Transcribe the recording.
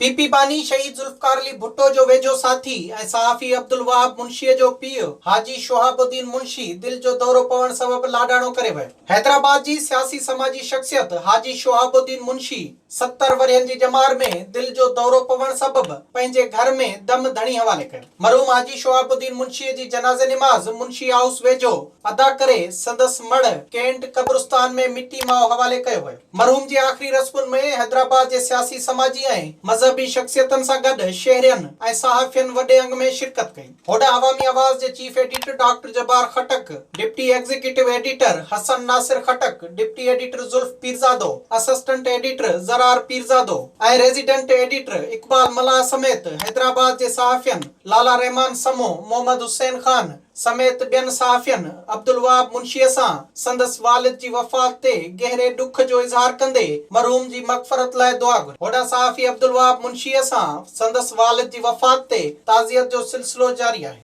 P P باني شهيد ذوالفقار علي ڀٽو جو ويجهو ساٿي ۽ صحافي عبدالوهاب منشيء جو پيء حاجي شهاب الدين منشي دل جو دورو پوڻ سبب لاڏاڻو ڪري ويو. حيدرآباد جي سياسي سماجي شخصيت حاجي شهاب الدين منشي 70 ورهين جي ڄمار ۾ دل جو دورو پوڻ سبب پنهنجي گهر ۾ دم ڌڻي حوالي ڪيو. مرحوم حاجي شهاب الدين منشيء جي جنازي نماز منشي هائوس ويجهو ادا ڪري سندس مڙهه ڪينٽ قبرستان ۾ مٽي ماء حوالي ڪيو ويو. مرحوم جي آخري رسمن ۾ حيدرآباد جي سياسي، سماجي ۽ مذهبي شخصيتن سان گڏ شهرين ۽ صحافين وڏي انگ ۾ شرڪت ڪئي. هوڏانهن عوامي آواز جي chief editor doctor Jabbar Khattak, deputy executive editor Hassan Nasir Khattak, deputy editor Zulf Pirzado, assistant editor Zarar Pirzado ۽ resident editor Iqbal Mallah سميت حيدرآباد جي صحافين لالا رحمان سمو، محمد حسين خان، سميت ٻين صحافين عبدالوهاب منشيء سان سندس والد جي وفات تي گهري ڏک جو اظهار ڪندي مرحوم جي مغفرت لاء دعا گهري. هوڏانهن صحافي عبدالوهاب منشيء سان سندس والد جي وفات تي تعزيت جو سلسلو جاري آهي.